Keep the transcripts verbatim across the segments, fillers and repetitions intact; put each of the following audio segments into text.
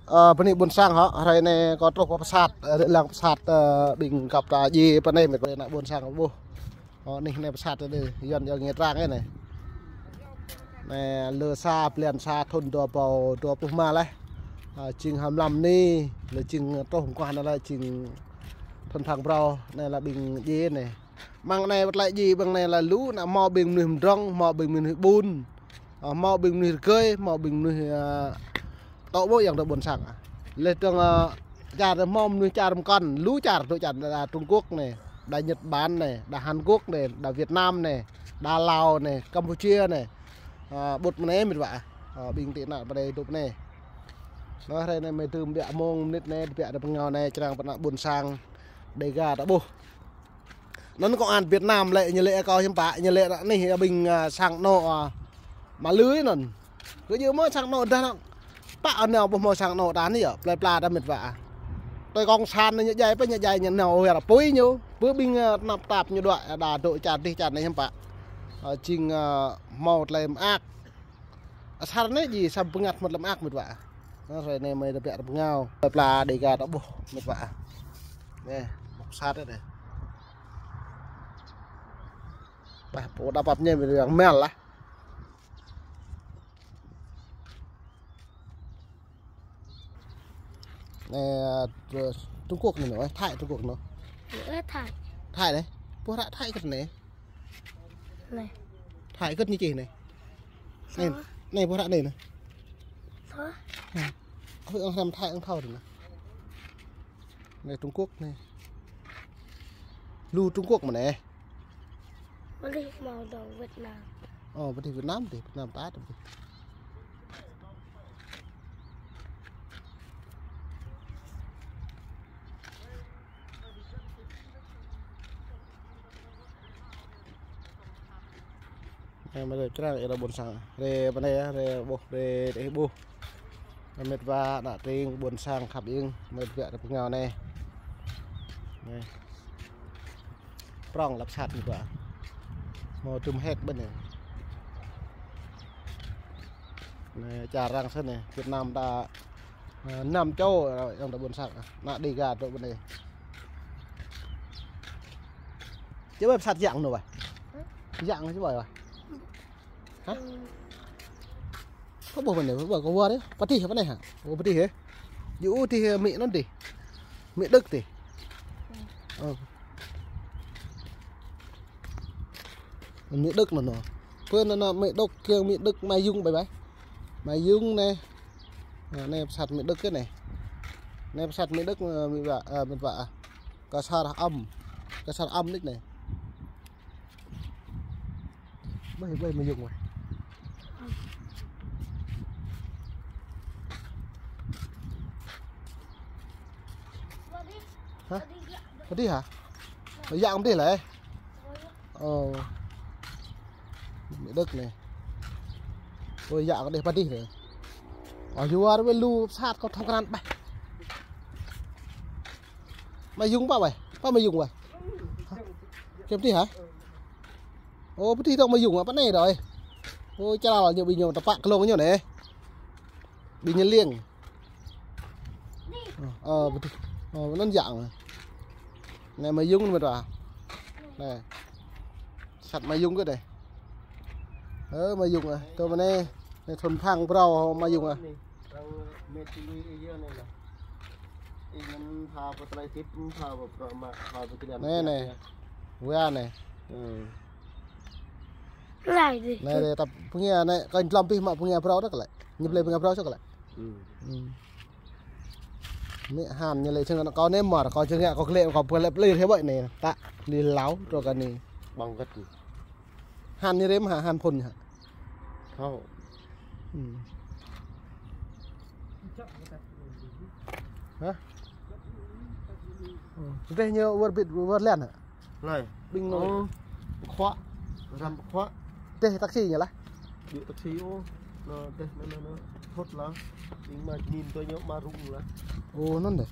Ơ, bơni ƀôn sang hŏ, hrơi anai kâo truh pơ pơsat, ơ, lăng pơsat, ơ, ƀing găp ta ji pơ anai mĕt wa ană ƀôn sang ƀuh. Ơ, anih anai pơsat anai, Yuan yua nge trang anai. Anai lơ sa, blan sa, thun dua rơbâo dua pluh rơma laih. Ơ, jing hăm lăm anai, lơ jing truh mơguah anai lĕ jing thun thăng phrâo, anai lĕ ƀing ji anai. Mơ̆ng anai wơ̆t laĭ ji, mơ̆ng anai lĕ lu, ană hmâo ƀing mơnuih mdrŏng, hmâo ƀing mơnuih ƀun, ơ, hmâo ƀing mơnuih rơgơi, hmâo ƀing mơnuih, ơ, tŏ ƀô̆ yang tơ ƀôn sang. Laih dơ̆ng, ơ, čar hmâo mơnuih čar mơkŏn, lu čar, dŏ čar đa Trung Quốc anai, đa Nhật Bản anai, đa Hàn Quốc anai, đa Việt Nam anai, đa Lào anai, Campuchia anai. Ơ, ƀuh mơ̆ng anai mĕt wa. Ơ, ƀing tị nạn pơ anai dŏ pơ anai. Anai hrơi anai mơi tơm biă mông mơnit anai, biă đa pơngao anai, črang pơ ană ƀôn sang Đêga ta ƀuh. Anŭn công an Việt Nam lĕ ñu lĕ kâo hiư̆m pă, ñu lĕ anai ƀing, ơ, sang anŏ, ơ, mă lưới anŭn. Kơ ñu hmâo sang anŏ dah anŭn. Pă anai ƀu hmâo sang anŏ ta anai yơh, plơi pla ta mĕt wa. Tui cộng sản anai ñu djai pơ ñu djai ñu nao hơyar apui ñu. Pơ ƀing, ơ, tơnap tap ñu đuaĭ, đa dŏ čar dih čar anai hiư̆m pă. Ơ, jing, ơ, hmâo tơlơi mơak. Asar anai ji sa bơngăt mơ̆t lăm ak mĕt wa. Anai hrơi anai mơi tơbiă tơpơngao. Plơi pla Đêga ta ƀuh mĕt wa. Anai, mơ̆ng sat anai. Bah, pô đa pap ñe mĕt wa yang mel lah. Anai, ơ, Trung Quốc anai, ơ, Thái Trung Quốc anai. Ơ, Thái. Thái anai. Pô ră Thái kơ anai. Anai. Thái kơ ñu čih anai. Anai, anai pô ră anai anai. Anai. Ơ, ơ, răm Thái ong thâo anai. Anai Trung Quốc anai. Lu Trung Quốc mơ̆n anai. Bơlih hmâo dŏ Việt Nam. Ơ, bơlih Việt Nam dih, Việt Nam ta dih. Anai mơi črang ih ra ƀôn sang. Rai pơ anai yơh, rai ƀuh, rai, rai ƀuh. Mĕt wa ană tring ƀôn sang khăp ing, mơi biă tơpơngao anai. Anai. Prong lăp sat mĕt wa. Hmâo tơm hek ƀơi anai. Anai čar arăng sơnai, Việt Nam ta, ơ, năm châu, ơ, yang ta ƀôn sang. Ană Đêga dŏ pơ anai. Či ƀơi pơsat yang anŭn wa. Yang či ƀơi wa. Hă? Kâo ƀuh pơ anai, ƀuh kâo wa dih. Pơdih pơ anai hă? Ơ, pơdih hă? Yua dih mĭ anŭn dih. Mĭ đưk dih. Ơ. Mĭ đưk anŭn anŭn. Pơ anŭn anŭn mĭ đưk, kiăng mĭ đưk Mê Yung ƀai ƀai. Mê Yung anai. Anai, anai pơsat mĭ đưk kơ anai. Anai pơsat mĭ đưk, ơ, mĭ wa, ơ, mĭt wa. Kơ sar âm. Kơ sar âm đĭ anai. Ƀơi, ƀơi Mê Yung wa. Hă? Pơdih hă? Yang pơdih lĕ. Ơ. Mĭ đưk anai. Ơ, yang pơdih pơdih lĕ. Ơ, yua ƀơi lu sat kâo thŏng krăn ƀai. Mê Yung pă ƀai? Pă Mê Yung ƀai? Hă? Kiăng pơdih hă? Ơ, pơdih dŏ Mê Yung pơ anai đơi. Ơ, čar ñu ƀing ñu tơpă klông ñu anai. Ƀing ñu liêng. Ơ, ơ, pơdih. Ơ, anŭn yang. Anai Mê Yung mĕt wa. Anai. Sat Mê Yung kơ anai. Ơ, Mê Yung ah. Tơ mơ̆n anai. Anai thun phang phrâo Mê Yung ah. Anai, anai. Wa anai. Lai dih. Anai dih, tap pơngia anai, kâo glŏm pih mă pơngia phrâo dih kơ lĕ. Ñu blơi pơngia phrâo dih kơ lĕ. Mĭ han ñu lĕ čang kâo anai mơ̆r, kâo čang kâo glĕ, kâo pơlĕ plơi hĭ ƀơi anai. Ta, đi láo, truh kơ anai. Ƀơ̆ng gĕt. Han ñu rem hă, han phŭn hă? Thâo. Hă? Dêh ñu wơr bit, wơr lăn hă? Lai. Ƀing nô. Ơ, pơkhuă. Răm pơkhuă. Dêh taxi ñu lah. Dêh taxi ôh. Nô, dêh, nô, nô, nô. Thut lah. Ƀing mă čơmin tui ñu mă rŭng lah. Ơ, anŭn dêh.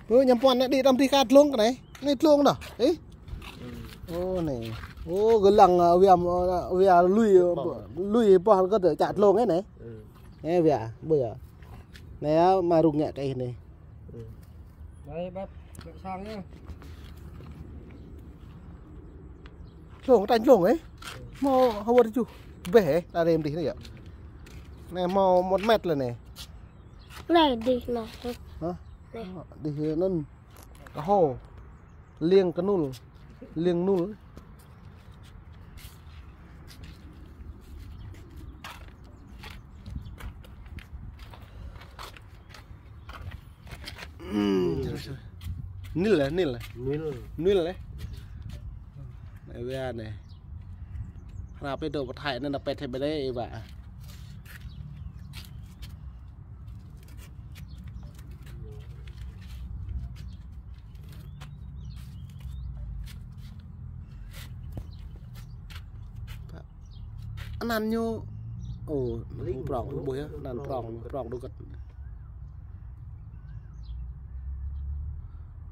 Ơ, ñăm puăn anai đĭ đăm đĭ kơ tlông kơ anai. Anai tlông đah. Ih. Ô, anai. Ô, gơlăng, ơ, wia, ơ, wia lui, ơ, lui boh kơ tơ čă tlông anai. Anai wia, ƀơi yơh. Anai, ơ, mă rŭng ngă kơ anai. Anai, băt, băt sang yơh. Tlông, tañ tlông, ơ. Mâo hơwơr čuh. Bĕ, ơ, ta rem dih anai yơh. Anai mâo một mét lĕ anai. Anai dih anai. Hă? Anai. Dih anŭn. Kơhô. Liêng kơnul. Liêng nul. Nil lah, nil lah. Nil. Nil lah. Anai wia anai. Hrăp ih dŏ pơthai anai, anŭn pĕt hĭ ƀơi anai ih wă. Anăn ñu. Ô, prŏng, ƀuh yơh, anăn prŏng, prŏng đôč kơt.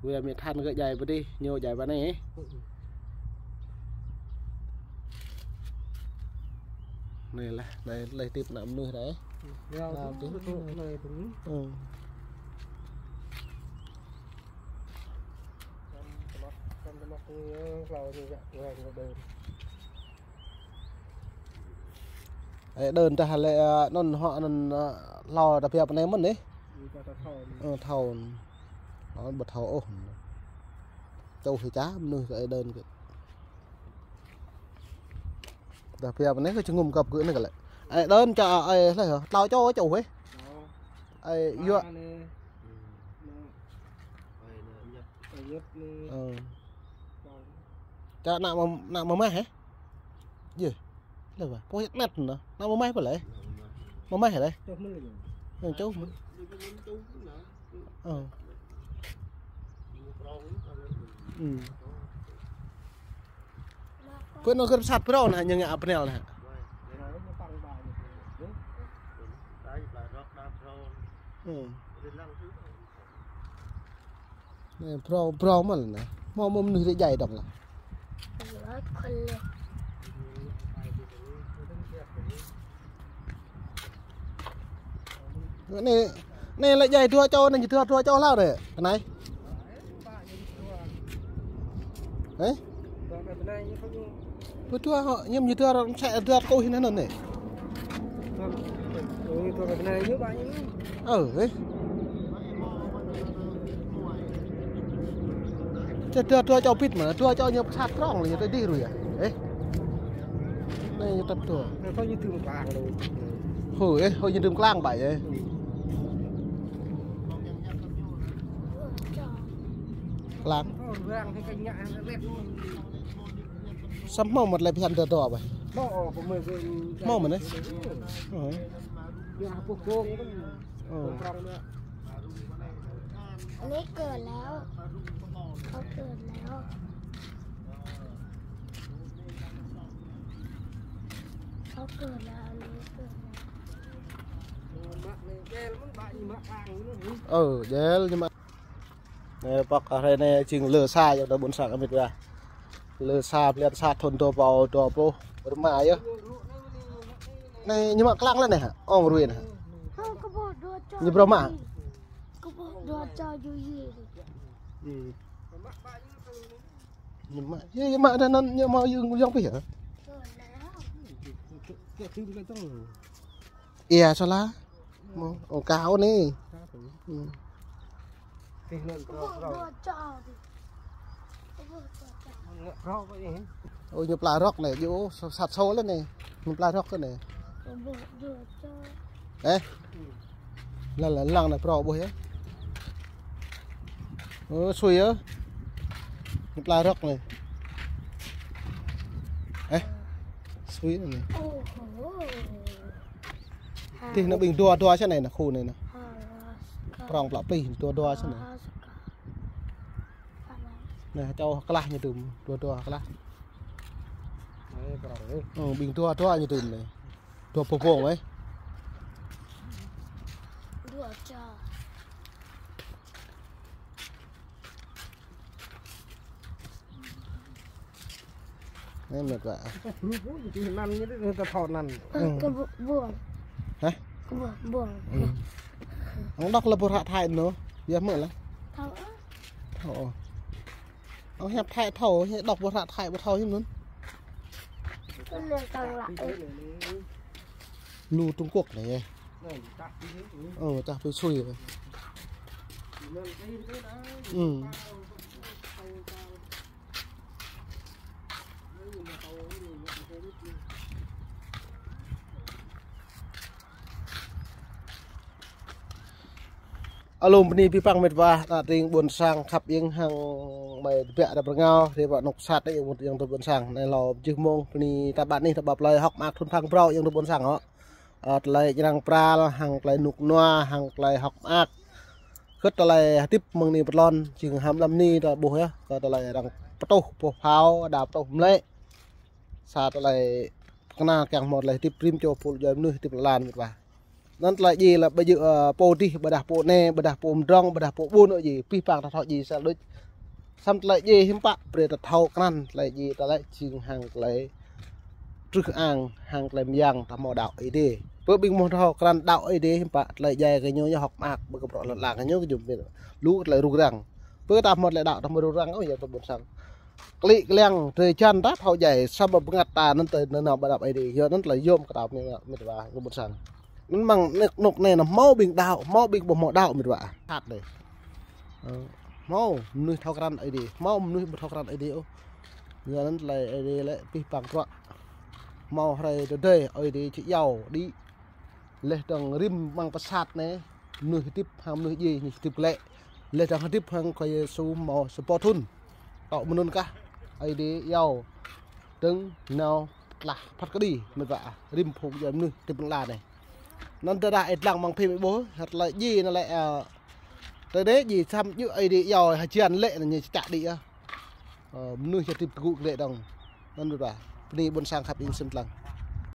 Wia mĭt than kơ djai pơ adih, ñu djai pơ anai. Anai lah, anai lĕ tip ană mơnuih rai. Yơh, anai tŭ, tŭ, anai tŭ. Ơ. Ơ, đơn ta lĕ, ơ, anŭn hŏ anŭn, ơ, hlâo ta pia pơ anai mơ̆n anai. Ơ, thâo. Ơ, ƀu thâo ôh. Čuh hĭ ča mơnuih kơ ơ đơn kơ. Ta pia pơ anai kơ čơngŭm kăp kơ anai kơ lĕ. Ơ, đơn ča ơ, hlơi hă? Tlâo čô čuh hĭ. Ơ, yua. Ơ. Ča ană mơm-, ană mơmah hă? Yơh. Lĕ ƀă. Pô hơget met anŭn. Ană mơmah pơ lĕ? Mơmah hă lĕ? Yang čuh. Ơ. Ơ. Pơ anŭn kơ sat phrâo anai, ñu ngă pơnel anai. Ơ. Anai phrâo, phrâo mơ̆n anai. Mâo, mâo mơnuih rai djai dŏng lah. Anai, anai lĕ djai dua čô, anai dua, dua čô hlâo anai. Anai. Hă? Pơ dua hŏ, ñu mơ̆ dua rŏng sĕ dua kơ hĭ anŭn anai. Ơ, ơ. Ča dua, dua čô pit mơ̆n, dua čô ñu pơsat prŏng lĕ ñu tơ dih rui yơh. Ơ. Anai ñu tơ̆t dua. Hơi ñu tơm klang lĕ. Hơi, ơ, hơi ñu tơm klang ƀă yơh. Klang. Samơ̆ hmâo mơ̆t lĕ phiăn dua dua ƀă. Hmâo mơ̆n anai. Ơ. Ơ. Anai kơ lĕ. Kơ lĕ. Kơ lĕ, anai kơ lĕ. Ơ, djel ñu mă. Anai pŏk hrơi anai jing lơ sa yơh ta ƀuôn sang amĭt wa. Lơ sa, blan sa thun dua rơbâo dua pluh rơma yơh. Anai ñu mă klang lĕ anai hă? Ong rui anai hă? Ñu phrâo mă. Ñu mă. Yơh, ñu mă anŭn, anŭn ñu mă yơh, yơh pih hă? Ia, soh lah. Mâo, ơ, kâo anai. Ơ, ñu pla rŏk anai, yơh, sat sô lĕ anai. Ñu pla rŏk kơ anai. Ơ. Lăng, lăng, lăng anai phrâo ƀuh yơh. Ơ, sui yơh. Ñu pla rŏk anai. Ơ. Sui anai. Dih anai ƀing dua dua sĕ anai, anai khu anai anai. Prŏng plă plih dua dua sĕ anai. Anai čô klah ñu tŭm, dua dua klah. Ơ, ƀing dua dua ñu tŭm anai. Dua bông anai. Dua čô. Anai mĕt wa. Anăn ñu ta thâo anăn. Ơ, kơ bu-, buông. Hă? Kơ bu-, buông. Ơ. Hăng đŏk lĕ ƀu hră Thái anŭn. Yua mơ̆ lĕ? Thâo. Thâo. Ơ, hiăp Thái thâo, hiăp đŏk ƀu hră Thái ƀu thâo hiư̆m anŭn. Kơ lĕ tăng lă. Lu Trung Quốc anai. Ơ, čah pui sui. Ơ. Alum bơni pih păng mĕt wa, ta tring ƀuôn sang khăp iêng hăng mơi tơbiă ta pơrơngao, ri ƀă nŭk sat ih, iêng tơ ƀuôn sang. Anai lâo jih mông bơni ta ƀă anih ta ƀă plơi hŏk mơak thŭn phang brâo iêng tơ ƀuôn sang hŏ. Ơ, tơlơi ñrăng pral, hăng tơlơi nŭk nua, hăng tơlơi hŏk mơak. Kơ tơlơi hơdip mơ̆ng anai pơ tlôn, jing hăm lăm anai ta ƀuh yơh, kơ tơlơi arăng pơtuh, pơtuh phao, đa pơtuh mlĕ. Sa tơlơi kơnăl kiăng hmâo tơlơi hơdip rĭm čô pô djuai mơnuih hơdip lăn lan mĕt wa. Anŭn tơlơi djai lĕ ƀu djơ̆, ơ, pô dih, ƀôdah pô anai, ƀôdah pô mdrŏng, ƀôdah pô ƀun ôh djai, pih păng ta thâo djai sa đôč. Samơ̆ tơlơi djai hiư̆m pă, brơi ta thâo krăn tơlơi djai ta lĕ jing hăng tơlơi truh ang, hăng tơlơi mơyang ta hmâo đaŏ Ơi Adai. Pơ ƀing hmâo thâo krăn đaŏ Ơi Adai hiư̆m pă, tơlơi djai kơ ñu ñu hŏk mơak, ƀơi kơ bruă lăn lan kơ ñu kơ jum pin. Lu tơlơi rŭng răng. Pơ ta hmâo tơlơi đaŏ ta hmâo rŭng răng, ôh, yua tơ ƀuôn sang. Klĭ kliăng drơi jăn ta thâo djai, samơ̆ bơngăt ta anŭn tơ anŭn nao ƀơi anăp Ơi Adai. Yua anŭn tơlơi yôm kơ ta mĕt wa, mĕt wa, ƀuôn sang. Anŭn mơ̆ng nŭk, nŭk anai anŭn hmâo ƀing đaŏ, hmâo ƀing ƀu hmâo đaŏ mĕt wa. Sat lĕ. Ơ, hmâo mơnuih thâo krăn Ơi Adai, hmâo mơnuih ƀu thâo krăn Ơi Adai ôh. Yua anŭn tơlơi Ơi Adai lĕ pih păng bruă. Hmâo hrơi tơdơi Ơi Adai či iâu đĭ. Laih dơ̆ng rĭm amăng pơsat anai, mơnuih hơdip hăng mơnuih djai ñu hơdip glaĭ. Laih dơ̆ng hơdip hăng Khua Yêsu hmâo sa boh thŭn. Tŏ mơnŭn kah Ơi Adai iâu dơ̆ng nao tơtlah phat kơđi mĕt wa, rĭm phung djuai mơnuih hơdip lăn lan anai. Anŭn tơdah ih lăng amăng phim ih ƀuh, hơt tơlơi djai anŭn lĕ, ơ, tơdơi djai samơ̆ djơ̆ Ơi Adai iâu hơjan lĕ anŭn ñu čă đĭ yơh. Ơ, mơnuih hơdip tơgŭ glaĭ dơ̆ng. Anŭn mĕt wa. Bơni ƀuôn sang khăp iêng sĭt lăng.